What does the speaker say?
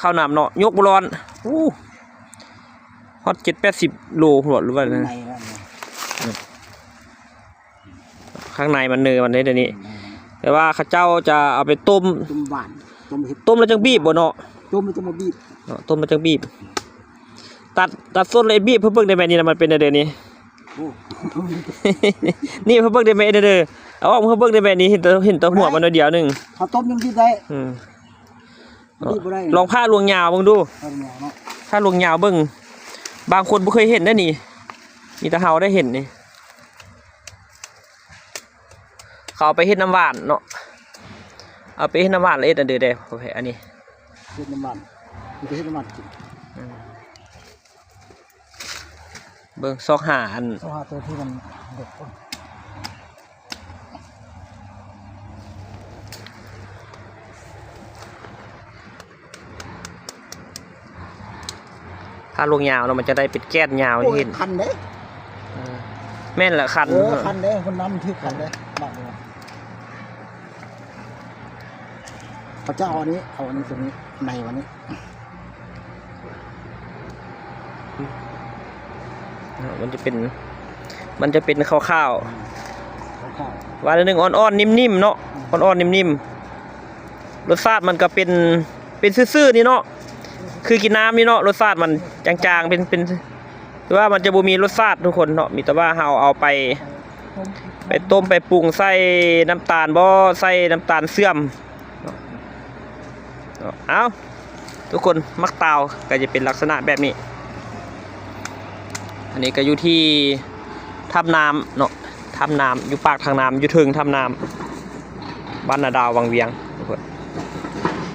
ເຂົ້ານ້ຳເນາະ ຍົກບໍ່ລອນ. ໂອ້ ຮອດເຈັດແປດສິບໂລພຸ້ນບໍ່ ຫຼືວ່າ ໃນນັ້ນນະ ຂ້າງໃນມັນເນີມັນເດ້ ດຽວນີ້. ແຕ່ວ່າເຂົາເຈົ້າຈະເອົາໄປຕົ້ມ ຕົ້ມຫວານ ຕົ້ມເຫັດ ຕົ້ມແລ້ວຈັ່ງບີບບໍ່ເນາະ? ຕົ້ມແລ້ວຈັ່ງມາບີບເນາະ ຕົ້ມແລ້ວຈັ່ງບີບ. ຕັດ ຕັດສົ້ນແລ້ວບີບໃຫ້ເບິ່ງໄດ້ແມ່ ນີ້ນະ ມັນເປັນແນວໃດນີ້? ໂອ້ ນີ້ໃຫ້ເບິ່ງໄດ້ແມ່ ເດີ ເອົາອອກມາໃຫ້ເບິ່ງໄດ້ແມ່ ນີ້ ເຫັນແຕ່ ເຫັນແຕ່ຫົວມັນໜ້ອຍດຽວໜຶ່ງ. ເຂົາຕົ້ມຍັງບີບໄດ້. ອືມ ບີບບໍ່ໄດ້ ລອງຜ່າລວງຍາວເບິ່ງດູ ຜ່າລວງຍາວເນາະ ຜ່າລວງຍາວເບິ່ງ. ບາງຄົນບໍ່ເຄີຍເຫັນເດ້ນີ້ ມີແຕ່ເຮົາໄດ້ເຫັນນີ້. ເຂົາເອົາໄປເຮັດນ້ຳຫວານເນາະ ເອົາໄປເຮັດນ້ຳຫວານແລ້ວເຮັດອັນເດີແດ່ ອັນນີ້ ເຮັດນ້ຳຫວານ ມັນຈະເຮັດນ້ຳຫວານກິນ. ອືມ ເບິ່ງຊອກຫາອັນ ຊອກຫາຕົວທີ່ມັນເດັດກ່ອນ. ຖ້າລວງຍາວເນາະ ມັນຈະໄດ້ເປັນແກ່ນຍາວ ໂອ້ຍ ເຫັນ ຄັນເດ້. ເອີ ແມ່ນລະ ຄັນ ເອີ ຄັນເດ້ ຄົນນ້ຳຖືກຄັນເດ້ ບາດນີ້. ເຂົາຈະເອົາອັນນີ້ ເອົາອັນນີ້ ຕົວນີ້ ໃນວັນນີ້ ມັນຈະເປັນ ມັນຈະເປັນຂາວໆ ອືມ ຂາວໆ ວ່າໜຶ່ງ ອ່ອນໆ ນິ້ມໆ ເນາະ ອືມ ອ່ອນໆ ນິ້ມໆ. ລົດຊາດມັນກະເປັນ ເປັນຊື່ໆ ນີ້ເນາະ ຄືກິນນ້ຳນີ້ເນາະ ລົດຊາດມັນຈາງໆ ເປັນ ເປັນ ຄືວ່າມັນຈະບໍ່ມີລົດຊາດທຸກຄົນເນາະ ມີແຕ່ວ່າເຮົາເອົາໄປ ໄປຕົ້ມໄປປຸງໃສ່ນ້ຳຕານບໍ ໃສ່ນ້ຳຕານເຊື່ອມເນາະ. ເອົ້າ ທຸກຄົນ ໝາກຕາວກະຈະເປັນລັກສະນະແບບນີ້. ອັນນີ້ກະຢູ່ທີ່ຖ້ຳນ້ຳເນາະ ຖ້ຳນ້ຳ ຢູ່ປາກທາງນ້ຳ ຢູ່ເທິງຖ້ຳນ້ຳ ບ້ານນາດາວ ວັງວຽງ.